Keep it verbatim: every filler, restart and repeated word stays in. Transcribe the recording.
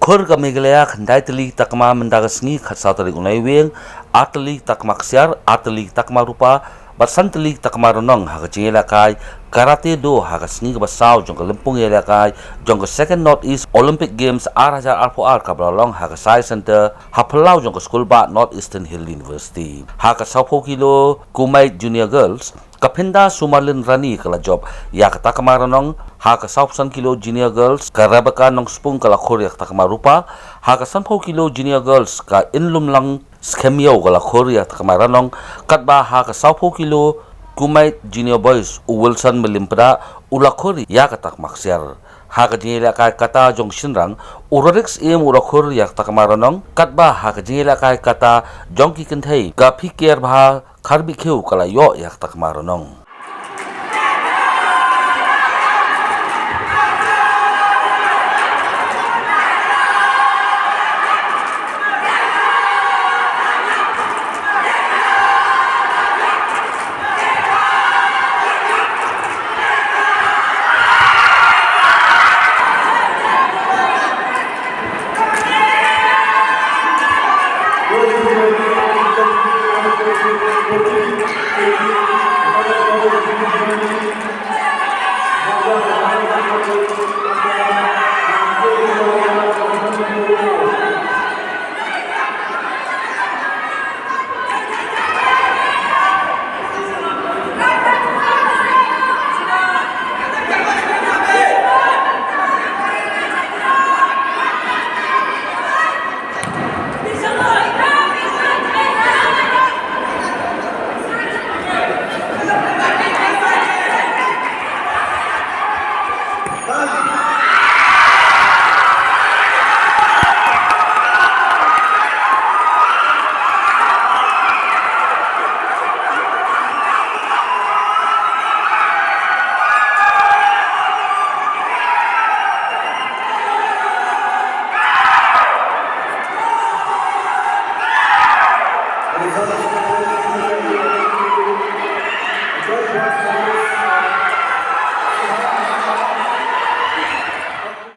Khur ka Meghalaya khyndai tylli takma mynta ka sngi khatsaw tarik u Naiwieng, ar tylli takma ksiar, ar tylli takma rupa, bad san tylli takma rnong ha ka jingïalehkai Karate Do ha ka sngi kaba saw jong ka lympung ïalehkai jong ka Second North East Olympic Games ar hajar arphew ar kaba la long ha ka Sai Centre ha phyllaw jong ka skul bah North Eastern Hill University. Ha ka sawphew kilo Kumite Junior Girls, ka Phinda Sumarlin Rani ka la jop ïa ka takma rnong, ha ka sawphew san kilo Junior Girls, ka Rebecca Nongspung ka la khur ïa ka takma rupa, ha ka sanphew kilo Junior Girls, ka Inlumlang Skhem Ïew ka la khur ïa ka takma rnong, katba ha ka sawphew kilo Kumite Junior Boys u Wilson Mylliem Pdeng u la khur ïa ka takma ksiar. Ha ka jingïalehkai kata jong ki shynrang, u Roderick Syiem u la khur ïa ka takma rnong, katba ha ka jingïalehkai kata jong ki kynthei, ka Phiker Bha Kharbihkhiew ka la ïoh ïa ka takma rnong.